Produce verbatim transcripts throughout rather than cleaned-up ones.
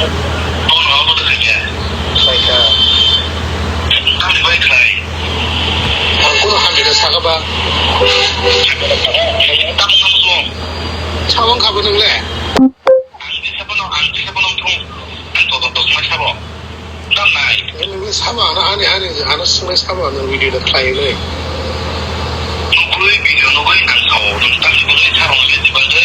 Bono abo da khaikha. Khaikha. Tamni bai khlai. Ang kuno hamjada saka ba. Tamo nang song. Sawang kabo nang le. Ang di sabo no, ang di sabo no thung. Ang to to to mai sabo. Tam nai. Nang le sabo ano ani ani ano sung sabo ano video da khlai le. Nugui video nugui ang sao. Nang tamni bagwi sarong le di bagwi.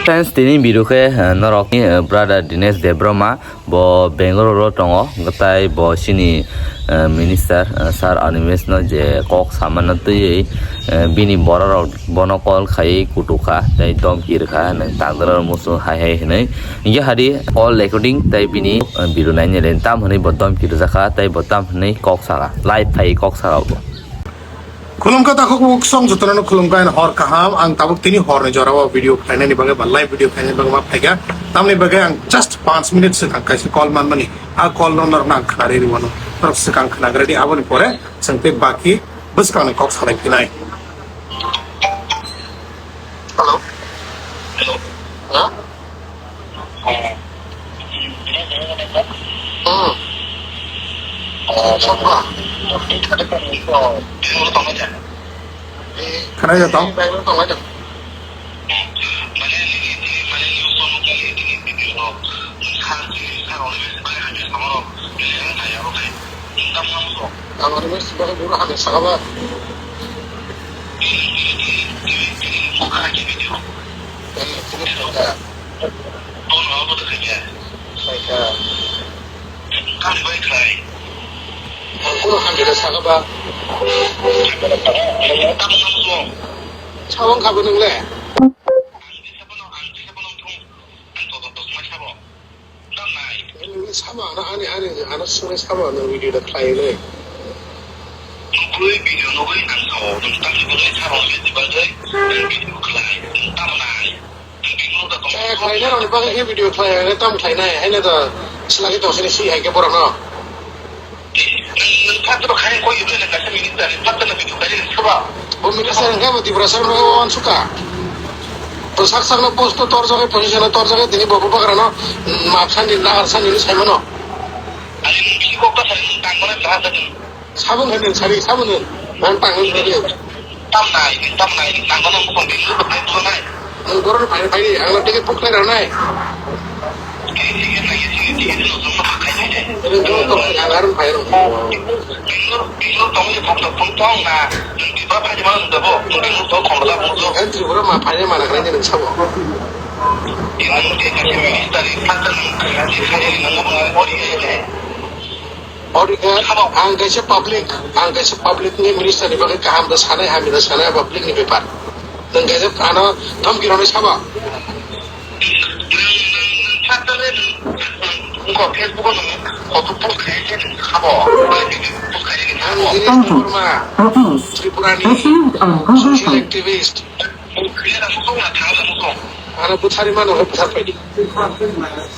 Friends, tini video khe, eh, norok ni, eh, brother Dinesh Debbarma, bo Bangalore o tongo, tai bo chini, eh, minister, eh, sir Animesh no je kok samano twiwi, eh, bini borok rok bono call khai kutukha, tai domki rwkha, nang tangdara musu hai hai hinwi. Hinkhe hadi call recording tai bini, eh, video nainai le tam hinwi bo domki rwjakha, tai bo tam hinwi kok saka, live phai kok saka bo. Khulumkha takhuk buksong jotono khulumkha and hor kaham. Ang tabuk tini horni jorao video khlainani bagwi ba live video khlainani bagwi ma phaikha. Tamni bagwi ang just panch minute swkang kaisa call manmani. A call no norokno ang khnari rwano. Norok swkang khnagradi, aboni pore chwng tei baki bwskangni kok salai phinai. Hello. Hello. Huh? Hmm. Sokma. Khana ya tong? Ang ani mesti bakal guru hamil sakaba. Ang kuno hamil sakaba. Sawang kabo nang le. Nini sama ano ani ani ano sungwi sama ano video da khlai le. Nugui video nugui ang sao, nung tamni bagwi sabo le di bagwi video khlai, nung tamo nai. Nung video da tong. Khlai na roni bagwi video khlai, tam khlai nai, haino da slagi tong sini si hai ke borok no. Nung, nung phatro khai koi yudre na kaisa minister, phatro na video khai ni suba. Bo minister hwnkhe bo Tiprasa no wan suka. To sak sak no post to tor jagai, position no tor jagai, tini bo bagra no, mm, map sandi, nagar sandi ni sai mano. Ani nung bisi kok ta sai nung tang mano ta ta. Sabun hai nung sari, sabun nung. Nang tang nung sari. Tam nai, tam nai, nang mano mukong bini nai tu nai. Ang goro phai phai, ang lo ticket book khai rw nai. Ticket nai, ticket, ticket no jong ma khai nai. Ticket no jong ma khai nai. Ang aron phai rw. Bangalore, Bangalore tong ni phone, phone tong na. Nung di ba phai ma nung da bo. Nung Bangalore tong khom la bo jo. Ang Tripura ma phai ma na khai nai nung sabo. Di nung di ka se minister ni phone ta nung khai nai, khai nai nung bo ori nai. Ori khe ang kaisa public, ang kaisa public ni minister ni bagwi kaham da sanai, hamya da sanai, public ni bepar. Nwng kaisa ano dhamki rwnai sabo. Nwng, nwng, nwng, nwng, nwng, nwng, Facebook o nwng photo post khaikhe nwng sabo. Post khaikhe nwng sabo. Ang Dinesh Debbarma, Tripura ni social activist. Ano bwthari mano, bwthar paidi.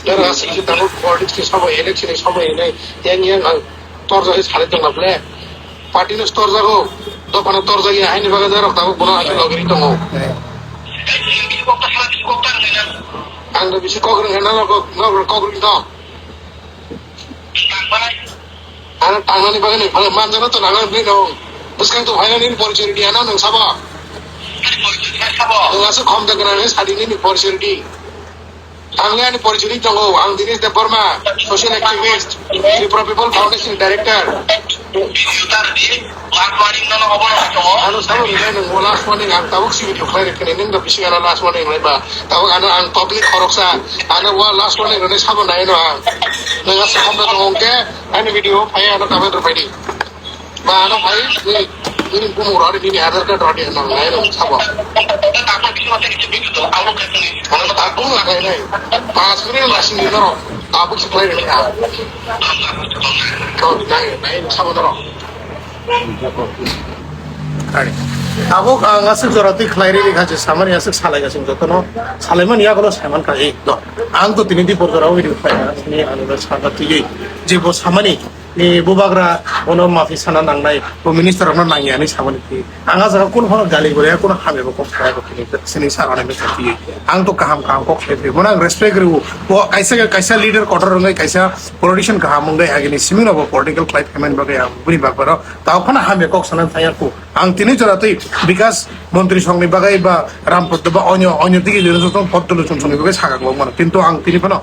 Dara aswk khe tabuk politics ni somoi, election ni somoi hinwi yang yang ang torjagwi salai tongna ble. Party no torjago, dopha no torjagya, haini bagwi jarok tabuk bono aswk logiri tongo. Ang no bisi kok rwngkha, no kok, no kok rwngkha. Ano tangnani bagwi nai phano manjano to nang nini no. Bwskang to phaina nini porichori di ano nwng sabo. Nwng aswk khom da gwnang sadi nini porichori di. Ang le ani porichori tongo, ang Dinesh Debbarma, social activist, Tripura People Foundation director. Last warning nono obo no tongo. Ano sabo ni nai nung last warning ang tabuk si video khlai rwkhe nung da bisi ano last warning lai ba. Tabuk ano ang public khoroksa, ano wa last warning rwni sabo nai no ang. Nung aswk hamda tong hwnkhe ani video phai ano comment rwphai di. Ba ano phai ni, ni bumung rwdi, nini Aadhaar card rwdi, nang nai nung sabo. Ano tabuk lagai nai. Pas minute lasing di norok. Tabuk si khlai rwni ang. Nai, nai sabo norok. Tabuk ang aswk jora twi khlai rwni kha je samani aswk salai gasing jotono. Salaimani yagulo saiman kha, eh, do. Ang to tini di por jora wi rwkha, ani ano sakha twi, je bo samani. Ni bubagra bono mafi sana nangnai, bo minister rokno nangya hinwi saboni phi. Ang a jaga kunu phano gali goriya, kunu hamya bo kok saya bo kini sini sa rani me kati. Ang to kaham kaham kok sai phi. Bono ang respect riu. Bo kaisa kaisa leader kotor wngnai, kaisa politician kaham wngnai, agini simi no bo political khlai phaimani bagwi ang bini bagbaro. Tao phano hamya kok sana thangya ku. Ang tini jora twi Bikas Montri songni bagwi ba Rampur ba onyo, onyo tigi jora joto pod dolo chum songni bagwi sakha kok mano. Kintu ang tini phano,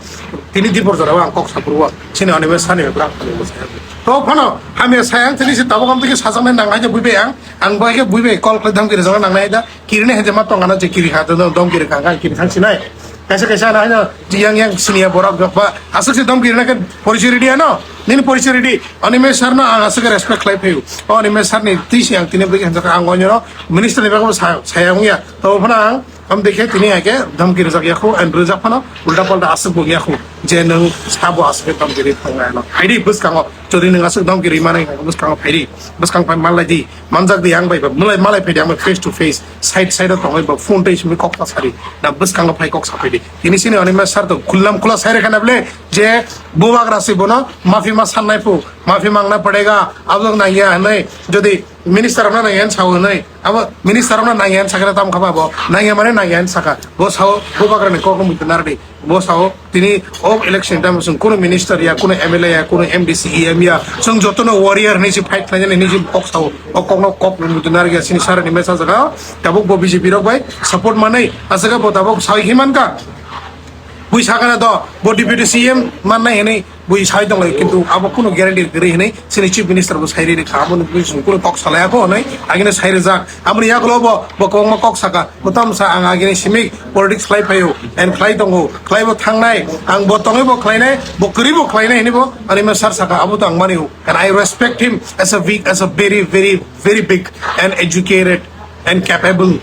tini dipor jora ang kok sapurwa. Sini ani be sani be bwrang phani bo saya. To phano hamya saya ang tini si tabuk am tigi sajaknai nang hai je buibai ang. Ang bai ke buibai call khlai dam kiri jora nang nai da. Kiri ne hede ma tong ana je kiri kha to dom kiri kha kiri thang sinai. Kaisa kaisa na hino yang yang senior borok jok ba aswk se dom kiri na ke porichori di ano. Nini porichori di. Ani me sir no ang aswk respect khlai phaio. O ani me sir ni twi se ang tini bwrwi hanjak ang onyo no minister ni bagwi sa saya wngya. To phano ang am dekhe tini ake dom kiri jak yakho and rijak phano ulta palta aswk bo yakho. Je nang sabo aswk dom kiri thang ano. Haidi bwskango jodi nang aswk dom kiri mani bwskango phaidi. Bwskang phai malai di. Manjak di ang bai ba, malai, malai phai di ang bai face to face, side, side o tongwi ba, phone tei simi kok ta sari, na bwskango phai kok saphai di. Tini sini ani ma sir to khullam khula sai rekha na ble, je bubagra si bono mafi ma sannai phu, mafi mangna padega, abang nangya hinwi, jodi minister rokno nangya hinwi sao hinwi, abo minister rokno nangya hinwi sakha tam khaba bo, nangya mane nangya hinwi sakha, bo sao bubagra ni kok muitu nardi. Bo sao tini o election time sung kuno minister ya, kuno M L A ya, kuno M D C E M ya, sung joto no warrior hinwi si fight khlainani hinwi si kok sao. O kok no kok mudu narya sini sara ni mesa jaga. Tabuk bo B J P rok bai support manai. Asaka bo tabuk sao hi manka. Bui sakana do bo deputy C M mannai hinwi bui sai tonglai kintu abo kuno guarantee gri hinwi sini chief minister bo sai ri kha abo ni bui sung kuno kok salai ako hinwi agini sai rijak. Aboni yagulo bo, bo kwbangma kok saka, bo tamo sa ang agini simi politics khlai phaio, and khlai tongo, khlai bo thangnai, ang bo tongwi bo khlainai, bo kwrwi bo khlainai hinwi bo, ani ma sir saka, abo to ang mani o. And I respect him as a big, as a very, very, very big and educated and capable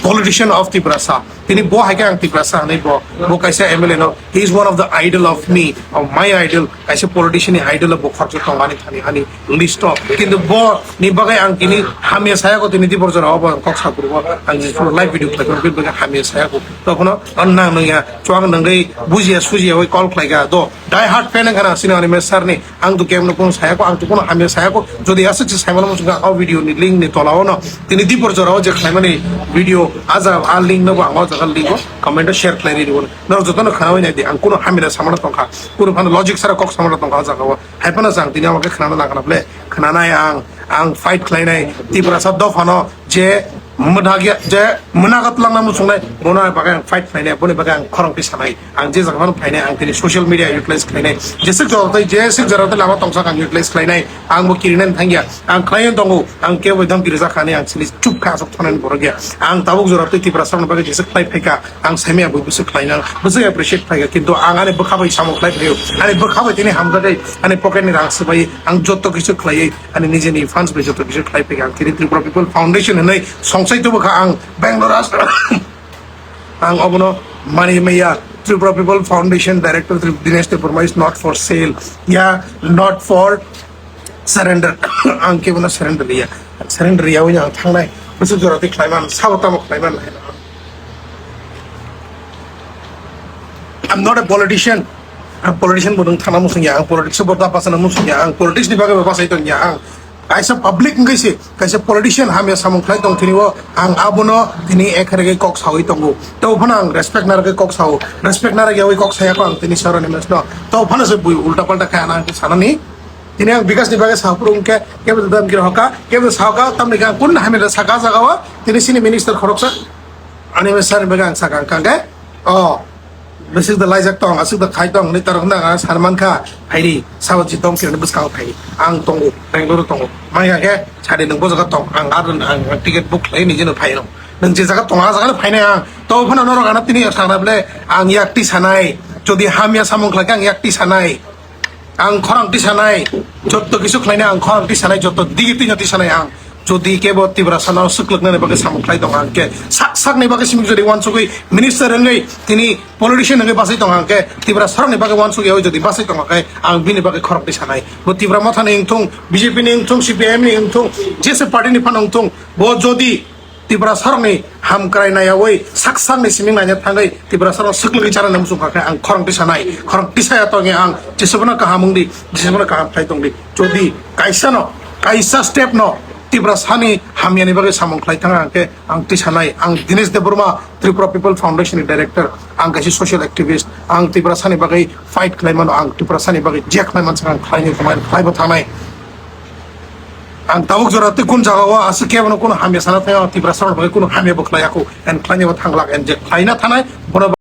politician of Tiprasa. Tini bo hai khe ang Tiprasa hinwi bo, bo kaisa M L A no, he is one of the idol of me, of my idol, kaisa politician ni idol bo khoroksa tong ani thani ani list o. Kintu bo ni bagwi ang tini hamya saya ko tini dibor jora obo ang kok sapur bo ang je live video khlai ko bini bagwi hamya saya ko. Tokhono nang nang ya chuang nangwi bujiya sujiya oi call khlai ga do. Die hard fan wngkha na sini ani me sir ni. Ang to kemno kono saya ko, ang to kono hamya saya ko. Jodi aswk se saimano muchungkha o video ni link ni tola o no. Tini dipor jora o je khlaimani video aja a link no bo ang o jaga link o comment o share khlai ri ro. Nor joto no khana nai di ang kono hamya samano tongkha. Kono phano logic sara kok samano tongkha o jaga o. Hai phano jang tini amake khana nang khana ble. Khana nai ang, ang fight khlai nai. Tiprasa dophano je mwnakya je mwnakha twlangna muchungnai, bono bagwi ang fight khlainai, boni bagwi ang khorang twi sanai. Ang je jaga phano phainai, ang tini social media utilize khlainai. Jeswk jora tei, jeswk jora tei lama tongsak ang utilize khlainai. Ang bo kirinani thangya. Ang khlaiwi tongo. Ang kebo dam kirijak kha hinwi ang sini chup kha, aswk thonani borok ya. Ang tabuk jora tei Tiprasa rokni bagwi jeswk khlai phaikha. Ang saimaya bo bwswk khlainai, bwswk appreciate phaikha. Kintu ang ani bwkha bai samung khlai phaio. Ani bwkha bai tini hamjakgwi, ani pocket ni rang swbai, ang joto kisu khlaiwi. Ani nijeni fans bai joto kisu khlai phaikha. Ang tini Tripura People Foundation hinwi songsai tubu kha ang Bangalore as-, ang obono mani maya Tripura People Foundation Director Tri-, Dinesh Debbarma is not for sale. Yeah, not for surrender. Ang kebono surrender ya. Surrender ya wini ang thangnai. Bwswk jora twi khlaiman, sabo tamo khlaiman. I'm not a politician. Ang politician bo nung thana musung ya, ang politics bo da pasana musung ya, ang politics ni bagwi bo pasai ton ya, ang kaisa public wngwi se, kaisa politician hamya samung khlai tong thini o, ang abono tini ekharege kok sawi tongo. To phano ang respect narake kok sao, respect narake yawi kok saya ko ang tini saroni mesno. To phano se bui ulta palta kaya na ang sanani. Tini ang Bikas ni bagwi sapurung ke, kebo dam kira hoka, kebo saoka, tamni kang kun hamya saka jaga o, tini sini minister khoroksa. Ani me sir ni bagwi ang saka ang kang ke. Oh. Bwswk da laijak tong, aswk da khai tong, hinwi tarok wngna ang san mankha, phaidi, sabo ji tong kirani bwskango phaidi. Ang tongo, Bangalore tongo. Manya khe, sadi nwng bo jaga tong, ang ar, ang, ang ticket book khlai nijino phaino. Nwng je jaga tong, a jaga no phainai ang. To phano norok ano tini sakna ble, ang yakti sanai. Jodi hamya samung khlai khe ang yakti sanai. Ang khorang tisanai, jotto kisu khlainai ang khorang tisanai, jotto digi twi tisanai ang. Jodi kebo Tiprasa no swklwknani bagwi samung khlai tongo ang khe sak sakni bagwi simi jodi uansugwi minister wngwi tini politician wngwi bachai tongo ang khe Tiprasa rokni bagwi uansugwi jodi bachai tongo khe ang bini bagwi khorang tisanai. Bo Tipra Motha ni wngthung, B J P ni wngthung, C P I M ni wngthung, jesa party ni phano wngthung, bo jodi Tiprasarokni hamkrai naiyawi sak sakni siming naina thangwi Tiprasarok swklwgwi chana nang muchung kha khe ang khorang tisanai, khorang tisaya tongwi ang Jisubano kaham wngdi, Jisubano kaham khlai tongdi. Jodi kaisano, kaisa step no Tiprasani hamyani bagwi samung khlai thang ang khe ang tisanai, ang Dinesh Debbarma, Tripura People Foundation ni director, ang kaisa social activist, ang Tiprasani bagwi fight khlai mano, ang Tiprasani bagwi je khlai mansa ang khlaini, khlaibo thangnai. Ang tabuk jora tei kun jaga o aswk kebo no kuno hamya sana thangya, Tiprasa rok bai kuno hamya bo khlai ya kho, and khlai ni bo thang glak, and je khlai na thanai, bono